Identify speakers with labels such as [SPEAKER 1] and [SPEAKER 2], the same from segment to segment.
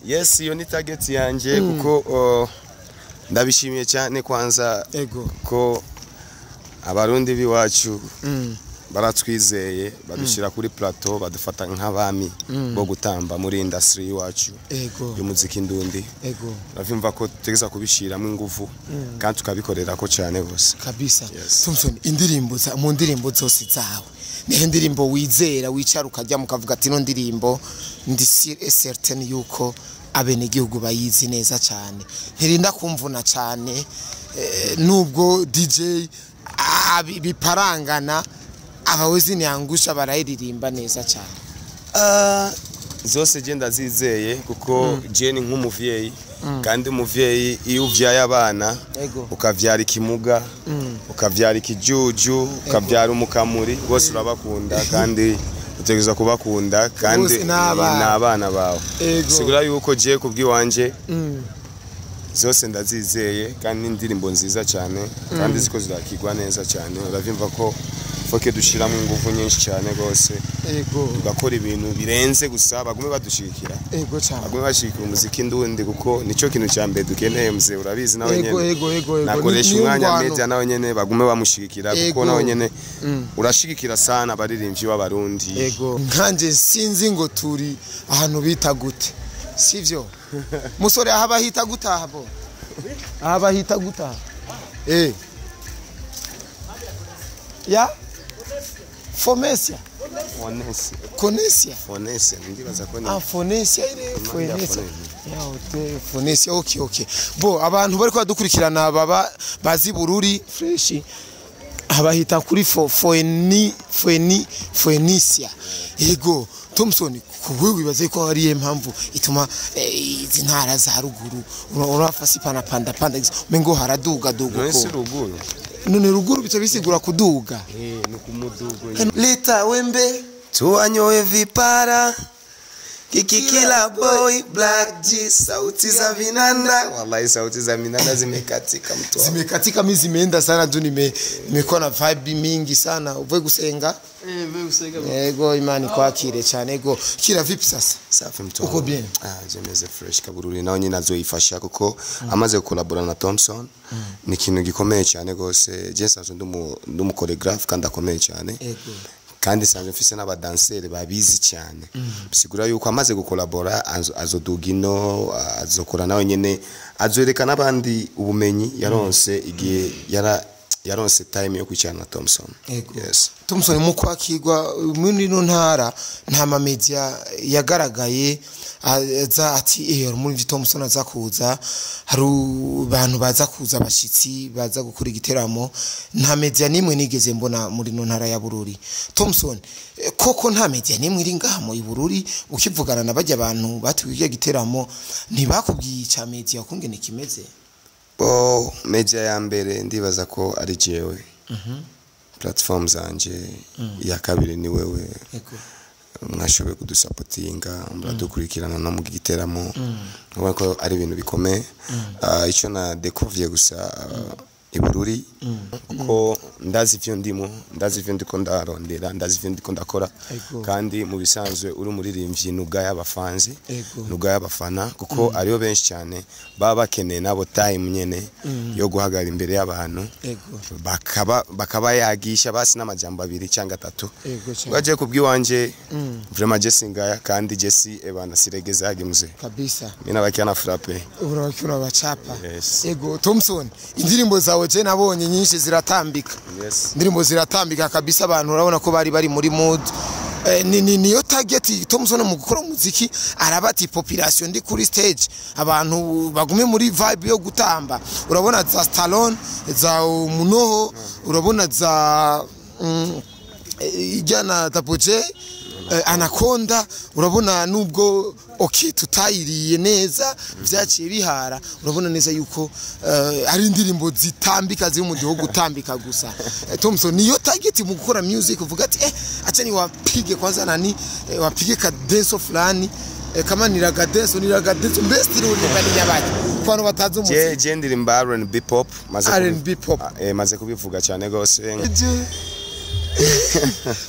[SPEAKER 1] Yes, iyo ni target yanje, kuko ndabishimiye cyane kwanza ko Abarundi b'iwacu baratwizeye, badushyira kuri plateau, badufata nk'abami bo gutamba muri industry y'iwacu y'umuziki ndundi. Uravyumva ko tutegeza kubishiramo ingufu kandi tukabikorera ko cyane gose.
[SPEAKER 2] Kabisa.
[SPEAKER 1] Yes.
[SPEAKER 2] Thompson, indirimbo za mu ndirimbo zose zawe, nihe ndirimbo wizera, wicara ukajya mukavuga ati: "Ino ndirimbo ndi sûr et certain yuko abenegihugu bayizi neza cyane, ntirinda kumvuna cyane, nubwo DJ biparangana abawezi niangusha barayiririmba neza cyane"?
[SPEAKER 1] Ah, zose je ndazizeye, kuko je ni nk'umuvyeyi, kandi umuvyeyi iyo uvyaye abana, ukavyara ikimuga, ukavyara ikijuju, ukavyara umukamuri, bose urabakunda kandi utegerezwa kubakunda kandi
[SPEAKER 2] Bose ni abana.
[SPEAKER 1] Ni abana bawe. Sigura yuko je kubw'iwanje zose ndazizeye, kandi n'indirimbo nziza cyane, kandi ziko zirakigwa neza cyane. Uravyumva ko faut que dushiramo ingufu nyinshi cyane rwose, tugakora ibintu birenze, gusa bagume badushigikira,
[SPEAKER 2] Ego cyane.
[SPEAKER 1] bagume bashigikira umuziki ndundi, kuko nicyo kintu cya mbere dukeneye. Mzee, urabizi nawe nyene.
[SPEAKER 2] Ego.
[SPEAKER 1] Nakoresha
[SPEAKER 2] Niyo
[SPEAKER 1] umwanya
[SPEAKER 2] ngwano.
[SPEAKER 1] media, nawe nyene bagume bamushigikira, kuko nawe nyene urashigikira sana abaririmbyi b'Abarundi.
[SPEAKER 2] Ego, nkanje sinzi ngo turi ahantu bita gute, sivyo musore? Aha bahita gutaha bo, aha bahita gutaha ya Fomesia.
[SPEAKER 1] Fonesi.
[SPEAKER 2] Konesia.
[SPEAKER 1] Fonesi, ndibaza ko ni
[SPEAKER 2] Ah, Fonesia ile.
[SPEAKER 1] Ya,
[SPEAKER 2] Fonesia.
[SPEAKER 1] Fonesia.
[SPEAKER 2] Ya hotel Fonesia. Okay, bo abantu bari kwadukurikirana baba bazi Bururi fresh, abahita kuri fo foeni foeni Foenisia. Yego Thompson, kuwe wibaze ko ari impamvu ituma izi ntara za ruguru urafasi pana panda panda mengo haraduga duga?
[SPEAKER 1] None si
[SPEAKER 2] ko
[SPEAKER 1] ruguru?
[SPEAKER 2] None ruguru bica bisigura kuduga.
[SPEAKER 1] Eh, ni kumudugo.
[SPEAKER 2] Leta wembe.
[SPEAKER 1] Tuwanyoe vipara kiki kila boy Black G, sauti za vinanda, wallahi sauti za vinanda zimekatika, mtu wangu.
[SPEAKER 2] Zimekatika, mi zimeenda sana tu, nimekuwa na vibe mingi sana. Uvuye gusenga? Yego, Imana ikwakire cyane. Ego kira, vipi sasa?
[SPEAKER 1] Safi, mtu
[SPEAKER 2] Uko
[SPEAKER 1] wangu.
[SPEAKER 2] bien?
[SPEAKER 1] Ah, jemeze fresh kabururi, nawe nyine azoyifasha, kuko amaze gukolabora na Thompson ni ikintu gikomeye cyane gose. Je nsanzwe ndi umu choreographe kandi akomeye cyane, kandi nsanzwe mfise n'abadanseri babizi cyane. Bisigura yuko amaze gukolabora azoduga ino, azokora nawe nyene, azoreka n'abandi ubumenyi yaronse igihe yara yaronse time yo kwicarana na Thompson. Yes.
[SPEAKER 2] Thompson, mu kwakirwa muri ino ntara nta ma media yagaragaye aza ati: "Eh, muri Thompson aza kuza, hari abantu baza kuza, abashitsi baza gukora igiteramo." Nta media nimwe nigeze mbona muri ino ntara ya Bururi. Thompson, koko nta media nimwe iri ngaha mu Bururi? Ukivugana na bajya abantu batuye igiteramo, ntibakubwiye ica media kungene kimeze?
[SPEAKER 1] Bo, media ya mbere ndibaza ko ari jewe, platform zanje. Iya kabiri ni wewe. Mwashoboye kudusapotinga, muradukurikirana no mu giteramo, ubona ko ari ibintu bikomeye. Ah, icyo na découvrir gusa, ibururi, kuko ndazi ivyo ndimo, ndazi ivyo ndiko ndarondera, ndazi ivyo ndiko ndakora. Kandi mu bisanzwe uri umuririmbyi nubwa y'abafanzi, nubwa y'abafana, kuko ariyo benshi cyane baba bakeneye nabo time nyene yo guhagarara imbere y'abantu, bakaba yagisha basi n'amajambo abiri cyangwa atatu.
[SPEAKER 2] Ego cyane.
[SPEAKER 1] Baje kubwiwanje, vraiment je singaya, kandi je si ebana siregeza mzee.
[SPEAKER 2] Kabisa.
[SPEAKER 1] Mimi nabakia na frappe.
[SPEAKER 2] Urakina bacapa.
[SPEAKER 1] Yes.
[SPEAKER 2] Ego Thompson, indirimbo zawe je nabonye nyinshi ziratambika. Indirimbo ziratambika kabisa, abantu urabona ko bari muri mood. Ni niyo target Thompson mu gukora umuziki, araba ati: "Population, ndi kuri stage, abantu bagume muri vibe yo gutamba." Urabona za Stallone, za Munoho, urabona za ijyana Tapoje, Anaconda, urabona nubwo okay tutayiriye neza byaciye bihara, urabona neza yuko ari indirimbo zitambika, ziri mu gihugu gutambika gusa. Thompson, niyo target mu gukora music, uvuga ati: "Acha ni wapige kwanza nani, wapige ka dance fulani, kama niraga dance, niraga dance best iri uri nyabaki ku bantu batazi umuziki."
[SPEAKER 1] Je ndirimba R&B pop, maze
[SPEAKER 2] R&B pop.
[SPEAKER 1] Maze kubivuga cyane gose.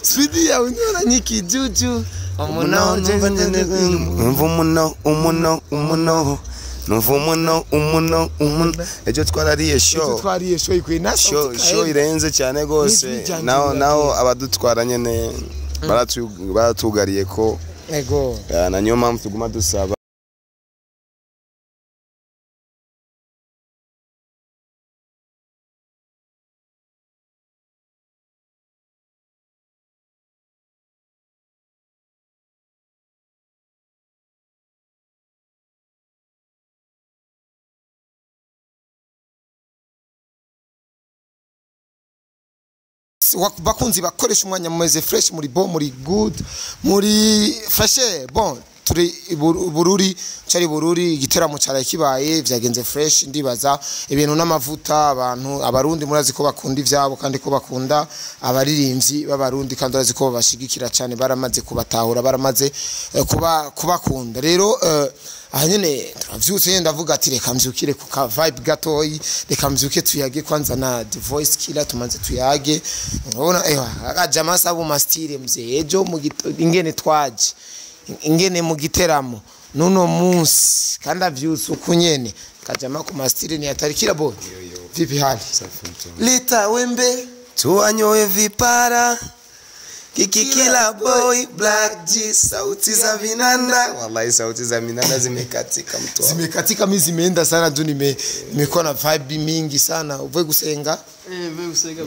[SPEAKER 2] Speed yawe ndabona nk'ikijuju.
[SPEAKER 1] Umuno, numva umuno, umuno, umuno, numva umuno, umuno, umuno. Ejo twarariye show.
[SPEAKER 2] Twariye show ikwiye na
[SPEAKER 1] Show,
[SPEAKER 2] sauti
[SPEAKER 1] show
[SPEAKER 2] kaenda.
[SPEAKER 1] irenze cyane gose.
[SPEAKER 2] N'ijwi ryanje
[SPEAKER 1] Naho
[SPEAKER 2] riragiye.
[SPEAKER 1] naho abadutwara nyene baratugariye ko.
[SPEAKER 2] Ego.
[SPEAKER 1] Na niyo mpamvu tuguma dusaba.
[SPEAKER 2] Bakunzi bakoresha umwanya, mumeze fresh, muri bo, muri good, muri fresh. Bon, turi i Bururi, cari Bururi, igiteramo caraye kibaye, vyagenze fresh. Ndibaza ibintu n'amavuta. Abantu abarundi murazi ko bakunda ivyabo kandi ko bakunda abaririmbyi b'abarundi, kandi urazi ko babashigikira cyane, baramaze kubatahura, baramaze kuba kubakunda. Rero aha nyene turavyutse nyene, ndavuga ati reka mvyukire ku ka vibe gatoyi, reka mvyuke tuyage kwanza na The Voice Killer, tumanze tuyage. Urabona ewa akajama sabu mastire mzee, ejo mu ingene twaje, ingene mu giteramo nuno munsi, kandi avyutse uku nyene kajama ku mastire ni atari. Killer Boy, vipi hali? Leta wembe.
[SPEAKER 1] Tuwanyoe vipara Kiki Killer Boy Black G, sauti za vinanda. Wallahi sauti za vinanda zimekatika, mtu wangu.
[SPEAKER 2] Zimekatika, mi zimeenda sana juu nimekuwa na vibe mingi sana. Uvuye gusenga?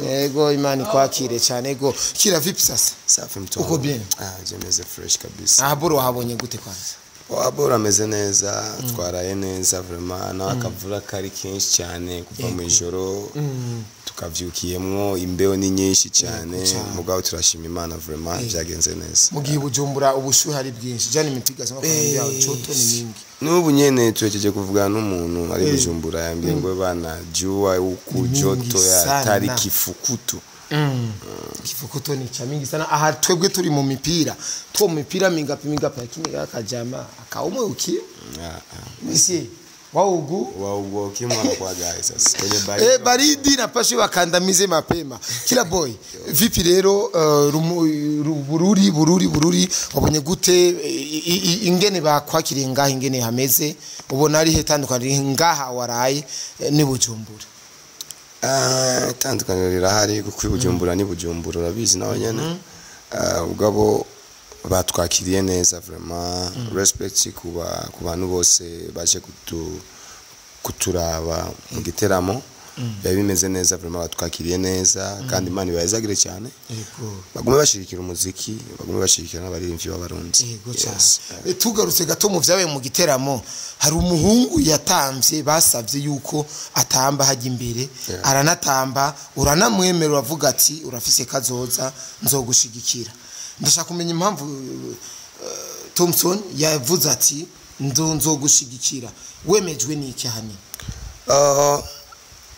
[SPEAKER 2] Yego, Imana ikwakire cyane. Ego Kira, vipi sasa?
[SPEAKER 1] Safi, mtu
[SPEAKER 2] Uko
[SPEAKER 1] wangu.
[SPEAKER 2] bien?
[SPEAKER 1] Ah, jemeze fresh kabisa.
[SPEAKER 2] Aha boro wahabonye gute kwanza?
[SPEAKER 1] Wabora ameze neza, twaraye neza vraiment, naho akavura kari kenshi cyane kuva mu ijoro tukavyukiyemwo, imbeho ni nyinshi cyane, mugabo turashima Imana, vraiment byagenze neza.
[SPEAKER 2] Mu gihe Bujumbura ubushuhe ari bwinshi, jana imipiga sema kwa joto ni mingi.
[SPEAKER 1] N'ubu nyene tuhejeje kuvugana n'umuntu ari Bujumbura, yambwiye ngo bana jua huku
[SPEAKER 2] Ni mingi
[SPEAKER 1] joto ya
[SPEAKER 2] sana.
[SPEAKER 1] tari kifukutu.
[SPEAKER 2] Kifukuto ni cha mingi sana. Aha twebwe turi mu mipira, two mu mipira mingapi mingapi, lakini akajama akaumwe uki
[SPEAKER 1] Ah, ah.
[SPEAKER 2] misi waugu
[SPEAKER 1] Waugua ukimwa kwa gari sasa kwenye baridi.
[SPEAKER 2] Baridi napashe wakandamize mapema. Killer Boy, vipi rero Bururi, Bururi, Bururi wabonye gute ingene bakwakiriye ngaha, ingene hameze? Ubona ari he tandukaniro ngaha waraye ni Bujumbura?
[SPEAKER 1] Ah, itandukaniro rirahari kuko i Bujumbura ni Bujumbura, urabizi nawe nyene. Ah, ubwabo batwakiriye neza vraiment, respect kuba ku bantu bose baje kuturaba mu giteramo. Biba bimeze neza vraiment, batwakiriye neza kandi Imana ibahezagire cyane.
[SPEAKER 2] Yego.
[SPEAKER 1] Bagume bashigikira umuziki, bagume bashigikira n'abaririmbyi b'abarundi.
[SPEAKER 2] Yego cyane.
[SPEAKER 1] Yes.
[SPEAKER 2] Tugarutse gato mu vyabaye mu giteramo, hari umuhungu yatamvye, basavye yuko atamba hajya imbere. Aranatamba, uranamwemera, uravuga ati urafise kazoza, nzogushigikira. Ndashaka kumenya impamvu Thompson yavuze ati nzogushigikira. Wemejwe n'iki ahanini?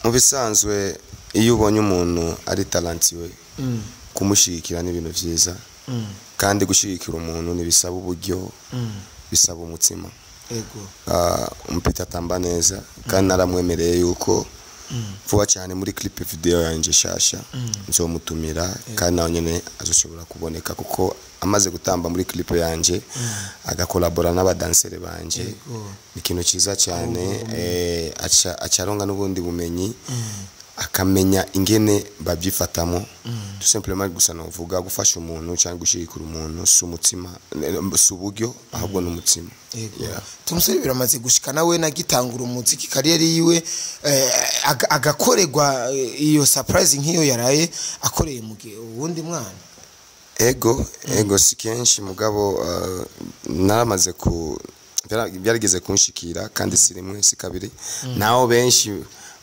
[SPEAKER 1] Mu bisanzwe iyo ubonye umuntu ari talentueux, kumushyigikira ni ibintu byiza, kandi gushyigikira umuntu ntibisaba uburyo, bisaba umutima. Umupita atamba neza kandi naramwemereye yuko vuba cyane muri clip video yanjye shasha nzomutumira, kandi nawe nyene azoshobora kuboneka, kuko amaze gutamba muri clip yanjye agakolabora n'abadansere banje ni ikintu cyiza cyane. Aca aronga n'ubundi bumenyi, akamenya ingene babyifatamo. Tout simplement gusa novuga gufasha umuntu cyangwa gushyigikira umuntu si umutima, si uburyo, ahubwo ni umutima. Yeah.
[SPEAKER 2] Thompson biramaze gushika nawe nagitangura umuziki, carrière yiwe, agakorerwa iyo surprise nk'iyo yaraye akoreye mu gihe uwundi mwana?
[SPEAKER 1] Ego, si kenshi, mugabo naramaze ku byarigeze kunshikira, kandi si rimwe si kabiri, naho benshi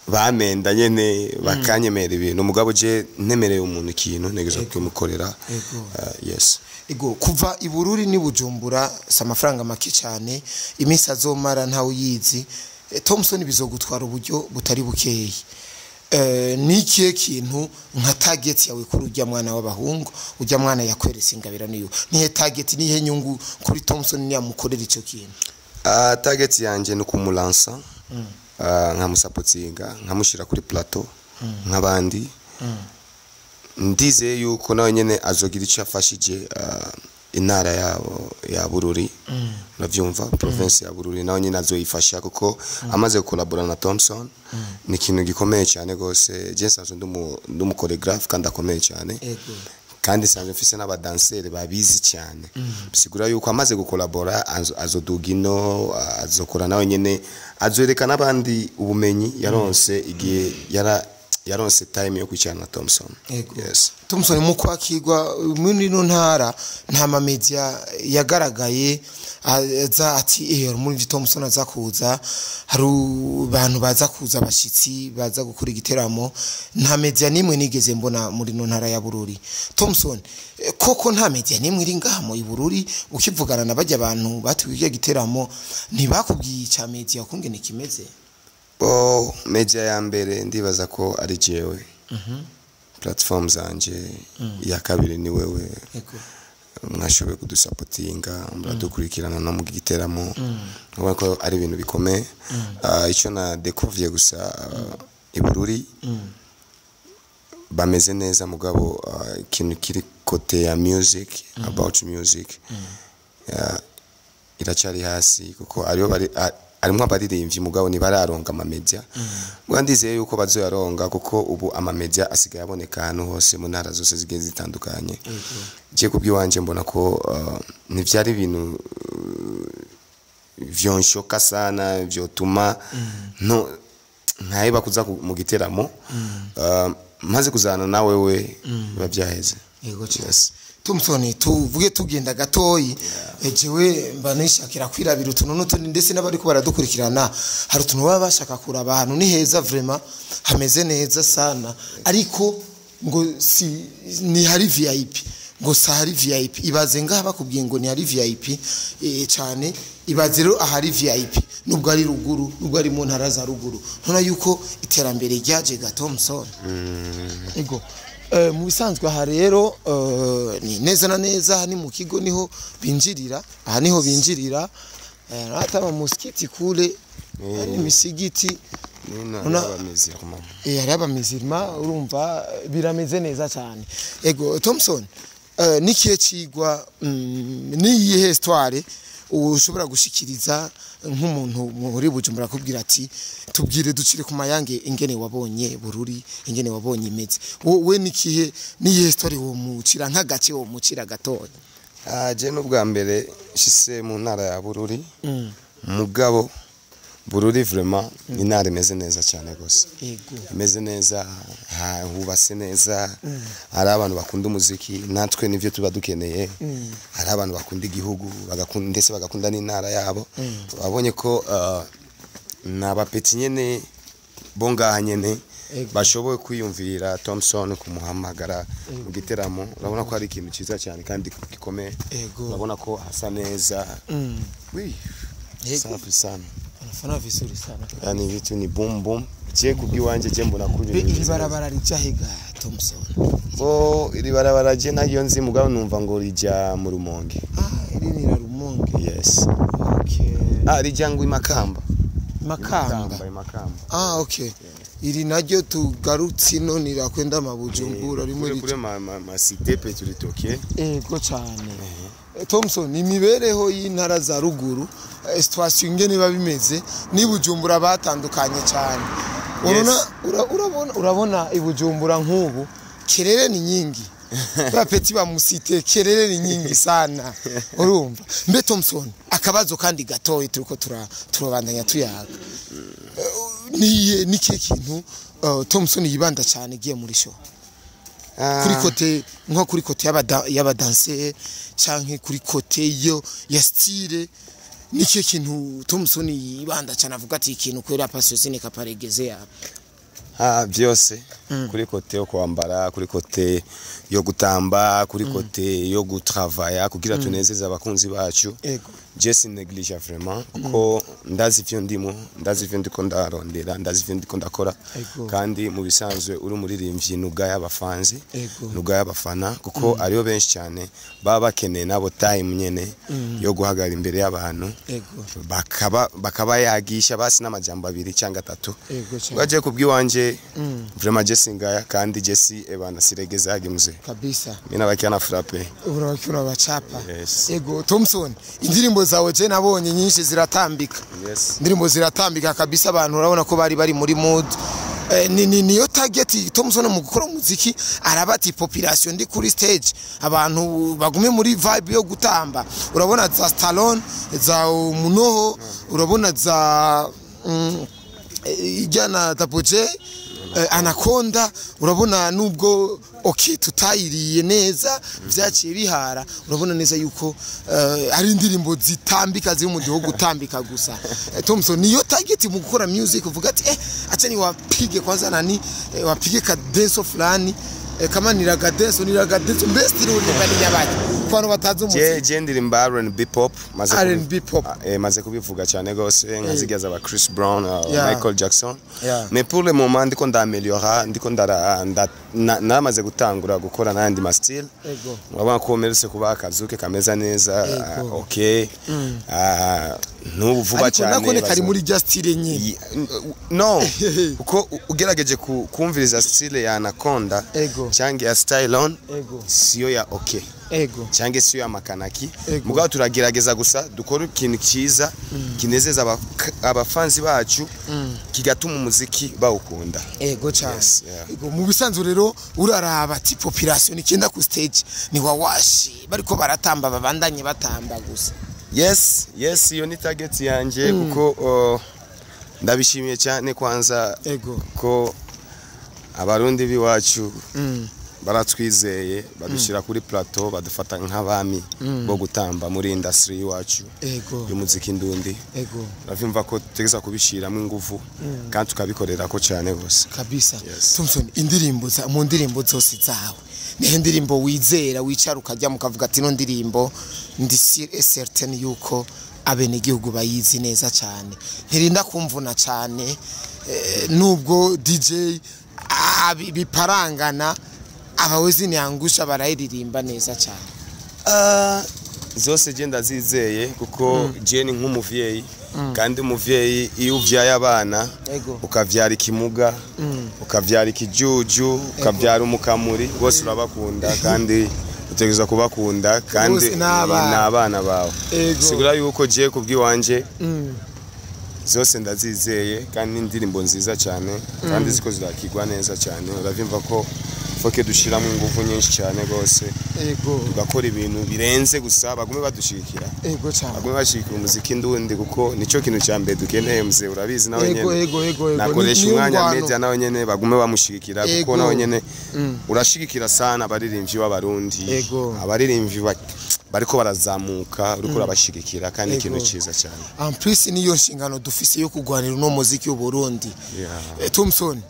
[SPEAKER 1] bamenda nyene bakanyemera ibintu, mugabo je ntemereye umuntu ikintu ntegerezwa kukimukorera. Yes.
[SPEAKER 2] Ego, kuva i Bururi ni Bujumbura si amafaranga make cyane, iminsi azomara ntawe uyizi. Thompson, bizogutwara uburyo butari bukeyi. Ni ikihe kintu nka target yawe kuri ujya mwana w'abahungu, ujya mwana yakweretse ingabira niyo nihe target, nihe nyungu kuri Thompson niyamukorera icyo kintu?
[SPEAKER 1] Target yanje ni ukumulansa, nkamusapotinga, nkamushyira kuri plateau nk'abandi. Ndizeye yuko nawe nyene azogira icyo afashije intara yabo ya Bururi, uravyumva, province ya Bururi nawe nyene azoyifasha, kuko amaze gukolabora na Thompson ni ikintu gikomeye cyane gose. Je nsanzwe ndi umu choreographe kandi akomeye cyane, kandi nsanzwe mfise n'abadanseri babizi cyane. Bisigura yuko amaze gukolabora azoduga ino, azokora nawe nyene, azoreka n'abandi ubumenyi yaronse igihe yaronse time yo kwicarana na Thompson. Yes.
[SPEAKER 2] Thompson, mu kwakirwa muri ino ntara nta ma media yagaragaye aza ati muri Thompson aza kuza, hari abantu baza kuza, abashitsi baza gukora igiteramo, nta media nimwe nigeze mbona muri ino ntara ya Bururi. Thompson, koko nta media nimwe iri ngaha mu Bururi? Ukivugana na bajya abantu batuye igiteramo, ntibakubwiye ica media kungene kimeze?
[SPEAKER 1] Bo, media ya mbere ndibaza ko ari jewe, platform zanje. Iya kabiri ni wewe. Mwashoboye kudusapotinga, muradukurikirana no mu giteramo, ubona ko ari ibintu bikomeye. Icyo na découvert gusa, i Bururi bameze neza, mugabo ikintu kiri côté ya music, about music, iracyari hasi, kuko ariyo bari harimwo abaririmbyi, mugabo ntibararonga ama media. Mugabo ndizeye yuko bazoyaronga, kuko ubu ama media asigaye aboneka ahantu hose mu ntara zose zigiye zitandukanye. Je kubw'iwanje mbona ko ntivyari ibintu vyonshoka sana vyotuma no nkaheba kuza mu giteramo. Maze kuzana na wewe biba byaheze.
[SPEAKER 2] Yego cyane.
[SPEAKER 1] Yes.
[SPEAKER 2] Thompson, tuvuge tugenda gatoyi, jewe mba nishakira kwirabira utuntu n'utundi, ndetse n'abariko baradukurikirana hari utuntu baba bashaka kuraba. Ahantu ni heza vraiment, hameze neza sana, ariko ngo si ni hari VIP, ngo si hari VIP. Ibaze ngaha bakubwiye ngo ni hari VIP cyane. Ibaze rero ahari VIP, nubwo ari ruguru, nubwo ari mu ntara za ruguru, ntona yuko iterambere ryaje ga Thompson. Ego. Mu bisanzwe aha rero ni neza na neza aha ni mu kigo, niho binjirira, aha niho binjirira. Hata mu musikiti kule hari imisigiti.
[SPEAKER 1] Nino y'abamizirima.
[SPEAKER 2] Hari abamizirima, urumva birameze neza cyane. Ego Thompson, nikiye cigwa, niyihe histoire ushobora gushikiriza nk'umuntu muri Bujumbura akubwira ati tubwire, ducire ku mayange ingene wabonye Bururi, ingene wabonye imeze wowe, nikihe, niyihe histoire wo mucira nk'agace, wo mucira gatoya?
[SPEAKER 1] Ah, je n'ubwa mbere nshise mu ntara ya Bururi, mugabo Bururi vraiment ni intara imeze neza cyane gose. Imeze neza, hubatse neza, hari abantu bakunda umuziki, natwe nivyo tuba dukeneye. Hari abantu bakunda igihugu, bagakunda ndetse bagakunda n'intara yabo. Babonye ko ni abapeti nyene bo ngaha nyene bashoboye kwiyumvira Thompson kumuhamagara mu giteramo. Urabona ko ari ikintu cyiza cyane kandi gikomeye. Urabona ko hasa neza, oui. Safi sana.
[SPEAKER 2] Anafana vizuri sana.
[SPEAKER 1] Yani vitu ni boom boom. Je kubwiwanje je mbona ko
[SPEAKER 2] Be
[SPEAKER 1] ibintu
[SPEAKER 2] iri
[SPEAKER 1] bimeze neza.
[SPEAKER 2] Barabara rija hega, Thompson?
[SPEAKER 1] Bo, iri barabara je nayo nzi, mugabo numva ngo rija mu Rumonge.
[SPEAKER 2] Ah, iri ni la Rumonge?
[SPEAKER 1] Yes. Ah, rija ngo Imakamba.
[SPEAKER 2] Makamba.
[SPEAKER 1] Imakamba.
[SPEAKER 2] Ah, okay. Iri naryo tugarutse ino nirakwenda mabujumbura rimwe.
[SPEAKER 1] Kure
[SPEAKER 2] rica
[SPEAKER 1] kure ma cité pe tulitoke.
[SPEAKER 2] Ego cyane. Thompson, imibereho y'intara za ruguru, situation ingene biba bimeze ni Bujumbura batandukanye cyane. Urabona, urabona i Bujumbura nk'ubu kelele ni nyingi, ba petits ba mu cité kelele ni nyingi sana, urumva. Mbe Thompson, akabazo kandi gatoyi, turiko turabandanya tuyaga. Niye nikihe kintu Thompson yibanda cyane igiye muri show, kuri côté, nko kuri côté y'abadanse canke kuri côté yo ya style, nikihe kintu Thompson yibanda cyane, avuga ati ikintu kwera passion sinekaparegeze ya?
[SPEAKER 1] Ah, byose, kuri côté yo kwambara, kuri côté yo gutamba, kuri côté yo gutravaya kugira tunezeze abakunzi bacu. Je sinéglige vraiment, kuko ndazi ivyo ndimo, ndazi ivyo ndiko ndarondera, ndazi ivyo ndiko ndakora. Kandi mu bisanzwe uri umuririmbyi nugaya abafanzi, nugaya abafana, kuko ariyo benshi cyane baba bakeneye nabo time nyene yo guhagarara imbere y'abantu, bakaba yagisha basi n'amajambo abiri cyangwa atatu. Baje kubwiwanje, vraiment je singaya, kandi je si ebana siregeza yagimuze.
[SPEAKER 2] Kabisa.
[SPEAKER 1] Mina bakiana frappe.
[SPEAKER 2] Urabakira bacapa.
[SPEAKER 1] Yes.
[SPEAKER 2] Ego Thompson, indirimbo zawe je nabonye nyinshi ziratambika. Indirimbo ziratambika kabisa, abantu urabona ko bari muri mood. Ni niyo target Thompson mu gukora umuziki, arabati population ndi kuri stage, abantu bagume muri vibe yo gutamba. Urabona za Stallone, za Munoho, urabona za ijana Tapoje, Anaconda, urabona nubwo okay tutayiriye neza byaciye bihara, urabona neza yuko ari indirimbo zitambika, ziri mu gihugu gutambika gusa. Thompson, niyo target mu gukora music, uvuga ati acha ni wapige kwanza nani, wapige ka dance fulani, kama niraga dance, niraga dance best uri bani nyabaki ku bantu batazi umuziki.
[SPEAKER 1] Je ndirimba R&B pop, maze
[SPEAKER 2] R&B pop.
[SPEAKER 1] Maze kubivuga cyane gose, nka zirya zaba Chris Brown, Michael Jackson. Mais pour le moment ndiko ndameliora, ndiko ndara namaze gutangura gukora n'ayandi ma style. Urabona ko meretse kuba akazuke kameza neza. Okay, n'ubu vuba
[SPEAKER 2] ariko
[SPEAKER 1] cyane
[SPEAKER 2] nako kari muri just style nyine.
[SPEAKER 1] No, kuko ugerageje kumviriza style ya Anaconda cyangwa ya Stylon, siyo ya okay, cyangwa siyo ya Makanaki. Mugabo turagerageza gusa dukora ikintu cyiza kinezeza abafanzi bacu, kigatuma umuziki bawukunda.
[SPEAKER 2] Ego cyane.
[SPEAKER 1] Yes, yeah.
[SPEAKER 2] Ego, mu bisanzwe rero uraraba ati population ikenda ku stage ni wawashi bariko baratamba, babandanye batamba gusa.
[SPEAKER 1] Yes, iyo ni target yanje, kuko ndabishimiye cyane kwanza ko Abarundi b'iwacu baratwizeye, badushyira kuri plateau, badufata nk'abami bo gutamba muri industry y'iwacu y'umuziki ndundi. Uravyumva ko tutegeza kubishiramo ingufu kandi tukabikorera ko cyane gose.
[SPEAKER 2] Kabisa.
[SPEAKER 1] Yes.
[SPEAKER 2] Thompson, indirimbo za mu ndirimbo zose zawe, nihe ndirimbo wizera, wicara ukajya mukavuga ati ino ndirimbo ndi sûr et certain yuko abenegihugu bayizi neza cyane, ntirinda kumvuna cyane, nubwo DJ biparangana abawezi niangusha barayiririmba neza cyane?
[SPEAKER 1] Zose je ndazizeye, kuko je ni nk'umuvyeyi, kandi umuvyeyi iyo uvyaye abana, ukavyara ikimuga, ukavyara ikijuju, ukavyara umukamuri, bose urabakunda kandi utegerezwa kubakunda kandi
[SPEAKER 2] Bose ni abana.
[SPEAKER 1] Ni abana bawe. Sigura yuko je kubw'iwanje zose ndazizeye, kandi n'indirimbo nziza cyane, kandi ziko zirakigwa neza cyane. Uravyumva ko foke dushiramo ingufu nyinshi cyane gose, tugakora ibintu birenze gusa, bagume badushigikira,
[SPEAKER 2] Ego cyane.
[SPEAKER 1] bagume bashigikira umuziki ndundi, kuko nicyo kintu cya mbere dukeneye. Mzee, urabizi nawe nyene.
[SPEAKER 2] Ego.
[SPEAKER 1] Nakoresha
[SPEAKER 2] Ni
[SPEAKER 1] umwanya
[SPEAKER 2] ngwano.
[SPEAKER 1] media, nawe nyene bagume bamushigikira, kuko nawe nyene urashigikira sana abaririmbyi b'Abarundi, abaririmbyi bariko barazamuka, uriko urabashigikira, kandi ikintu cyiza cyane.
[SPEAKER 2] En plus niyo nshingano dufise yo kugwanira uno muziki w'u Burundi. Thompson,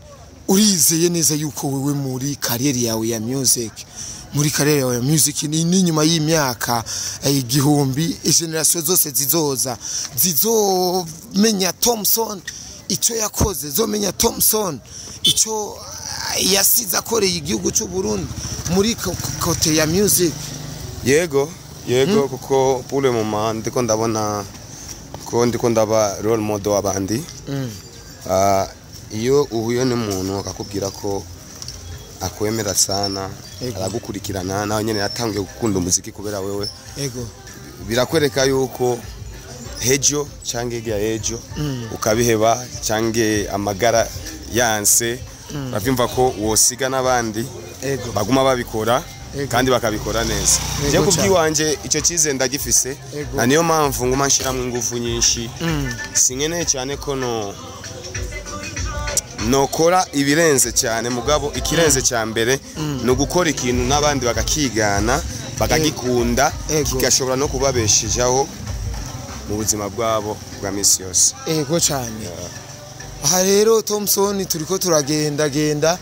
[SPEAKER 2] urizeye neza yuko wewe muri carrière yawe ya music, muri carrière yawe ya music ni nyuma y'imyaka 1000, generation zose zizoza zizomenya Thompson icyo yakoze, zomenya Thompson icyo yasize akoreye igihugu cy'u Burundi muri côté ya music?
[SPEAKER 1] Yego, kuko pour le moment ndiko ndabona ko ndiko ndaba role model w'abandi. Iyo uhuye n'umuntu akakubwira ko akwemera sana, aragukurikirana, nawe nyene yatangiye gukunda umuziki kubera wewe, birakwereka yuko hejo cyangwa hirya y'ejo ukabiheba cyangwa amagara yanse, uravyumva ko wosiga n'abandi baguma babikora kandi bakabikora neza. Je kubwiwanje icyo cyizere ndagifise, na niyo mpamvu nguma nshiramwo ingufu nyinshi. Sinkeneye cyane ko no nokora ibirenze cyane, mugabo ikirenze cya mbere ni ugukora ikintu n'abandi bakakigana, bakagikunda, kigashobora no kubabeshejaho mu buzima bwabo bwa misi yose.
[SPEAKER 2] Ego cyane. Aha rero Thompson, turiko turagendagenda,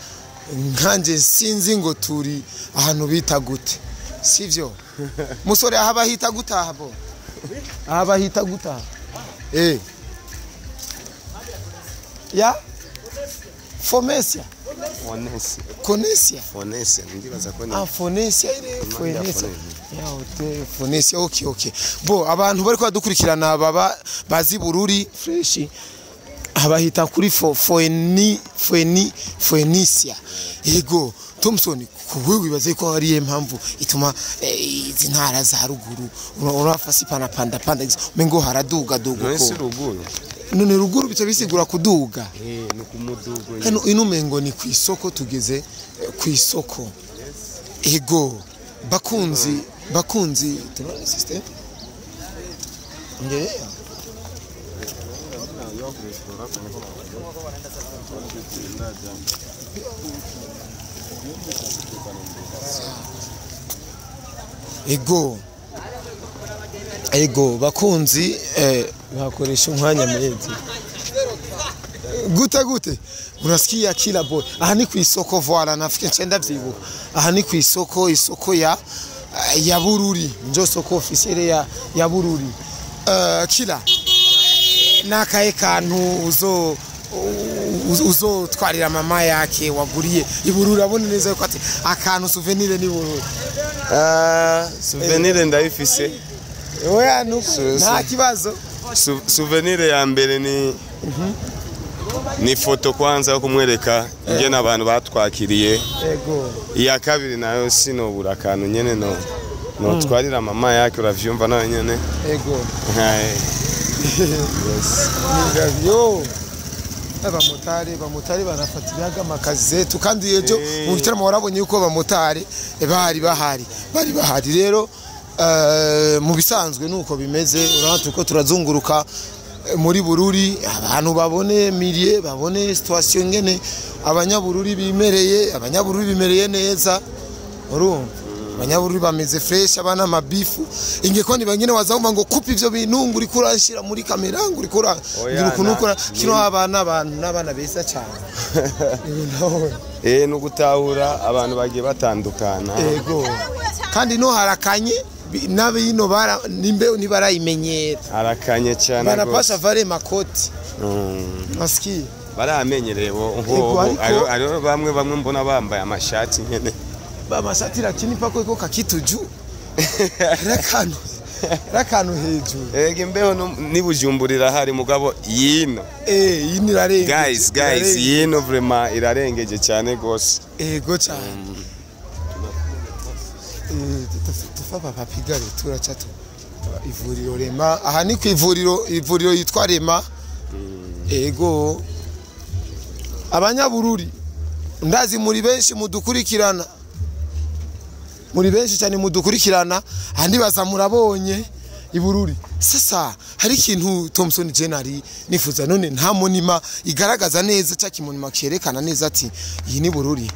[SPEAKER 2] nkanjye sinzi ngo turi ahantu bita gute, sivyo musore? Aha bahita gute aha bo? Aha bahita guta ya Fomesia.
[SPEAKER 1] Fonesia.
[SPEAKER 2] Konesia.
[SPEAKER 1] Fonesia ndibaza ko ni
[SPEAKER 2] Ah, Fonesia ile Fonesia. Ya hotel Fonesia. Okay, okay. Bo abantu bari kwadukurikirana baba bazi Bururi fresh abahita kuri Foeni Foeni Foenisia. Yego Thompson, kuwe wibaze ko ari impamvu ituma izi ntara za ruguru urafasi pana panda panda mengo haraduga duga
[SPEAKER 1] none si
[SPEAKER 2] ko.
[SPEAKER 1] Ruguru.
[SPEAKER 2] None ruguru bica bisigura kuduga.
[SPEAKER 1] Ni kumudugo.
[SPEAKER 2] Hano ino mengo ni ku isoko, tugeze ku isoko. Ego bakunzi bakunzi tunone system ngeya. Ego ego bakunzi, bakoresha umwanya murezi gute gute unasikia kila boy. Aha ni ku isoko, voilà, nafike ncenda vyibuka. Aha ni ku isoko, isoko ya Bururi, njo soko officielle ya Bururi. Kila nakaye kantu uzo uzotwarira mama yake waguriye ibururi, abone neza yuko ati akantu souvenir ni Bururi.
[SPEAKER 1] Ah, souvenir ndayifise.
[SPEAKER 2] Oya nuko nta kibazo.
[SPEAKER 1] Souvenir ya mbere ni foto kwanza yo kumwereka ingene abantu batwakiriye.
[SPEAKER 2] Ego.
[SPEAKER 1] Iya kabiri nayo sinobura akantu nyene no notwarira mama yake, uravyumva nawe nyene.
[SPEAKER 2] Ego.
[SPEAKER 1] Hai. Yes.
[SPEAKER 2] Yo abamotari banafatiraga amakazi zetu kandi ejo mu bitaramo warabonye yuko abamotari bari bahari rero. Mu bisanzwe nuko bimeze, urabona turiko turazunguruka muri Bururi, abantu babone mirie, babone situation ngene abanyabururi bimereye, abanyabururi bimereye neza, urumva abanyabururi bameze fresh, abana mabifu ingeko ni bangene wazahumva ngo kupa ivyo bintu ngo uriko uranshira muri kamera ngo uriko urangira ukuntu ukora kino, abana abantu n'abana beza cyane.
[SPEAKER 1] No gutahura abantu bagiye batandukana.
[SPEAKER 2] Ego kandi no harakanye n'abino bara nimbe nibarayimenyera.
[SPEAKER 1] Harakanye cyane.
[SPEAKER 2] Banapasha vare makoti. Maski
[SPEAKER 1] baramenyereye bo ariho bamwe mbona bambaye amashati nyene.
[SPEAKER 2] Amashati lakini pako iko kakituju. Rakano hejuru.
[SPEAKER 1] Ege mbeho ni Bujumbura hari mugabo yino.
[SPEAKER 2] Yino irarengeje.
[SPEAKER 1] Guys yino vraiment irarengeje cyane gose.
[SPEAKER 2] Ego cyane. Tufa papa pigare turachato ivuriro Rema. Aha ni ku ivuriro yitwa Rema. Ego abanyabururi ndazi muri benshi mudukurikirana, muri benshi cyane mudukurikirana, andi baza murabonye ibururi. Sasa hari ikintu Thompson Jenari nifuza none nta monima igaragaza neza cya kimonima cyerekana neza ati iyi ni Bururi.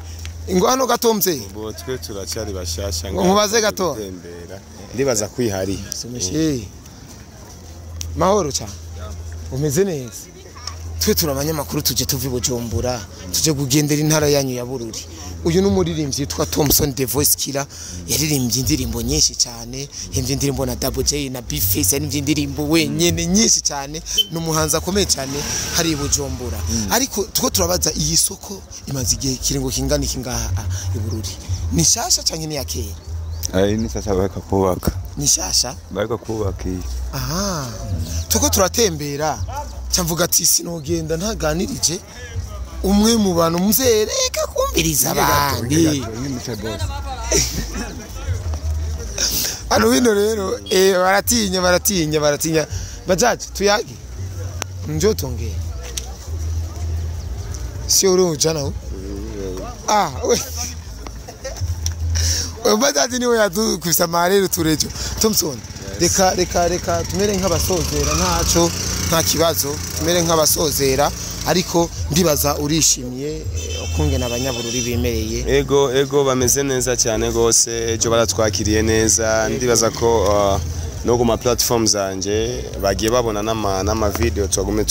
[SPEAKER 2] Ngo hano gatomze
[SPEAKER 1] bo twe turacyari bashasha
[SPEAKER 2] ngo mubaze gato
[SPEAKER 1] ndibaza kwihari.
[SPEAKER 2] Mahoro cyane, umeze neza. Twe turabanyamakuru tuje tuvi Bujumbura tuje kugendera intara yanyu ya Bururi. Uyu n'umuririmbyi yitwa Thompson The Voice Killer, yaririmbye indirimbo nyinshi cyane, yaririmbye indirimbo na Double J na Bface, yaririmbye indirimbo wenyene nyinshi cyane, n'umuhanzi akomeye cyane hari i Bujumbura. Ariko two turabaza iyi soko imaze igihe kiringo kingana iki ngaha i Bururi? Ni shasha canke ni ya kera?
[SPEAKER 3] Ari ni sasa bariko kubaka.
[SPEAKER 2] Ni shasha?
[SPEAKER 3] Bariko kubaka iyi.
[SPEAKER 2] Aha. Tuko turatembera cyamvuga ati sinogenda ntaganirije umwe mu bantu muzereka kumviriza abandi. Ano bino rero baratinya bajaji tuyage njo tongera sio uri ujana ah we bajaji niwe yadukubise rero turejo Thompson. Reka tumere nk'abasozera, ntaco nta kibazo, tumere nk'abasozera, ariko ndibaza urishimye ukungena abanyabururi bimereye.
[SPEAKER 1] Ego bameze neza cyane gose, ejo baratwakiriye neza, ndibaza ko no ku ma platform zanje bagiye babona n'ama video twagume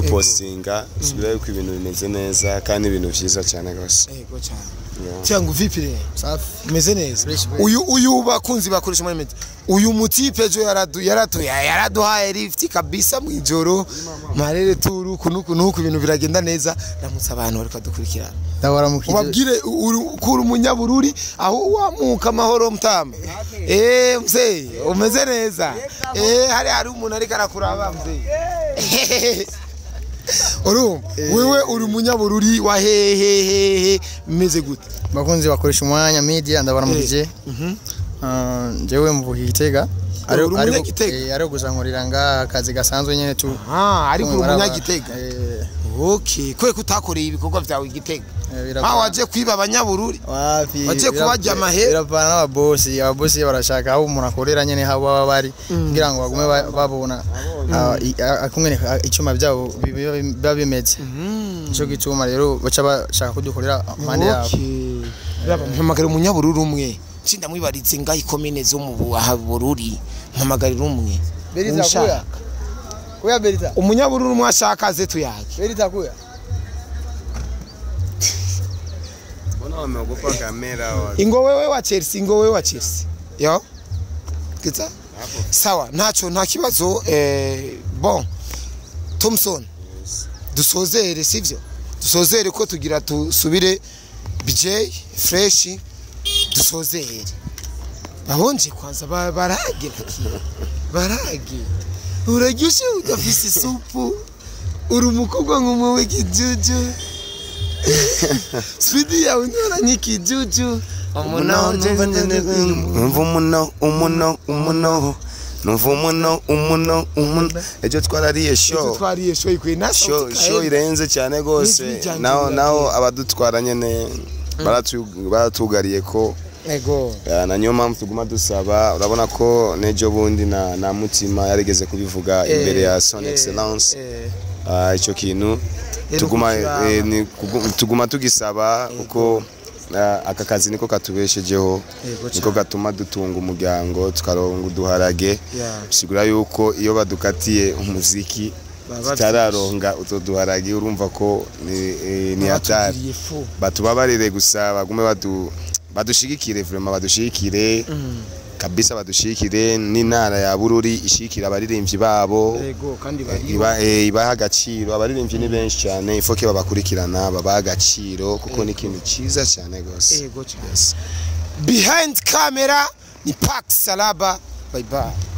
[SPEAKER 1] Dupostinga subira yuko ibintu bimeze neza kandi ibintu vyiza cyane gose.
[SPEAKER 2] Ego cyane.
[SPEAKER 1] Yeah.
[SPEAKER 2] Cyangwa vipi rero?
[SPEAKER 4] Safi.
[SPEAKER 2] Umeze neza?
[SPEAKER 4] Fresh, fresh.
[SPEAKER 2] Uyu bakunzi bakoresha muri media, uyu mutipe ejo yaraduhaye lift kabisa mwijoro marere turu kunuku nuku, ibintu biragenda neza. Ramutse abantu bariko badukurikirana.
[SPEAKER 4] Ndabaramukije.
[SPEAKER 2] Ubabwire ukura umunyabururi aho wamuka amahoro mutama. Mzee, umeze neza? Hari umuntu ariko arakuraba, mzee. Urumva wewe uri umunyabururi wa hehehehe, meze gute?
[SPEAKER 4] Bakunzi bakoresha umwanya media, ndabaramukije. Jewe mvuka Igitega.
[SPEAKER 2] Uri umunyagitega?
[SPEAKER 4] Ariko gusa nkorera nga akazi gasanzwe nyene tu.
[SPEAKER 2] Ah, ariko uri umunyagitega?
[SPEAKER 4] Eh.
[SPEAKER 2] Okay, kwe kutakoreye ibikorwa vyawe Igitega?
[SPEAKER 4] Biravana.
[SPEAKER 2] Ah, waje kwiba abanyabururi?
[SPEAKER 4] Wapi.
[SPEAKER 2] Waje kubarya amahera?
[SPEAKER 4] Biravana n'ababosi. Ababosi barashaka aho umuntu akorera nyene, aho baba bari, kugira ngo bagume babona akumwe icyuma byabo biba bimeze. Nico gituma rero baca bashaka kudukorera impande yabo.
[SPEAKER 2] Okay. Raba, mpamagara umunyabururi umwe. Ncinda mwibarize ngaho ikomine zo mu Bururi. Mpamagarira umwe.
[SPEAKER 4] Berita,
[SPEAKER 2] Ushaka.
[SPEAKER 4] kuya. Kuya Berita.
[SPEAKER 2] Umunyabururi umwe ashaka aze tuyage.
[SPEAKER 4] Berita, kuya.
[SPEAKER 1] Mbona wameogopa kamera wa
[SPEAKER 2] Ingo wewe wa Chelsea, ingo wewe wa Chelsea. Yo. Kiza? Sawa, ntaco, nta kibazo. Bon. Thompson. Dusozere, sivyo? Dusozere ko tugira tusubire BJ Fresh, dusozere. Babonje kwanza barage barage. Uragishe udafise isupu. Uri umukobwa nk'umwe w'ikijuju. Speed yawe ntora nk'ikijuju.
[SPEAKER 1] Numva umuno umuno umuno, numva umuno umuno umuno. Ejo twarariye
[SPEAKER 2] Ejo
[SPEAKER 1] show.
[SPEAKER 2] twariye show ikwiye na
[SPEAKER 1] Show irenze cyane gose.
[SPEAKER 2] N'ijwi ryanjye
[SPEAKER 1] Naho
[SPEAKER 2] riragiye.
[SPEAKER 1] naho abadutwara nyene baratugariye ko.
[SPEAKER 2] Ego.
[SPEAKER 1] Na niyo mpamvu tuguma dusaba. Urabona ko n'ejo bundi na Mutima yarigeze kubivuga imbere ya Son Excellence. Ico kintu tuguma
[SPEAKER 2] kukiraba.
[SPEAKER 1] Tuguma tugisaba kuko aka kazi niko katubeshejeho, niko gatuma dutunga umuryango, tukaronga uduharage. Bisigura yuko iyo badukatiye umuziki
[SPEAKER 2] Baba
[SPEAKER 1] tutararonga utwo duharage, urumva ko ni hatari.
[SPEAKER 2] Batugiriye fu.
[SPEAKER 1] Batubabarire gusa, bagume badushigikire, vraiment badushigikire kabisa, badushigikire n'intara ya Bururi ishigikira abaririmbyi babo.
[SPEAKER 2] Ego, kandi bari
[SPEAKER 1] Ibaha agaciro. Abaririmbyi ni benshi cyane, ifoke babakurikirana, babaha agaciro kuko ni ikintu cyiza cyane gose.
[SPEAKER 2] Ego cyane.
[SPEAKER 1] Yes.
[SPEAKER 2] Behind camera ni Pax Salaba. Bye bye.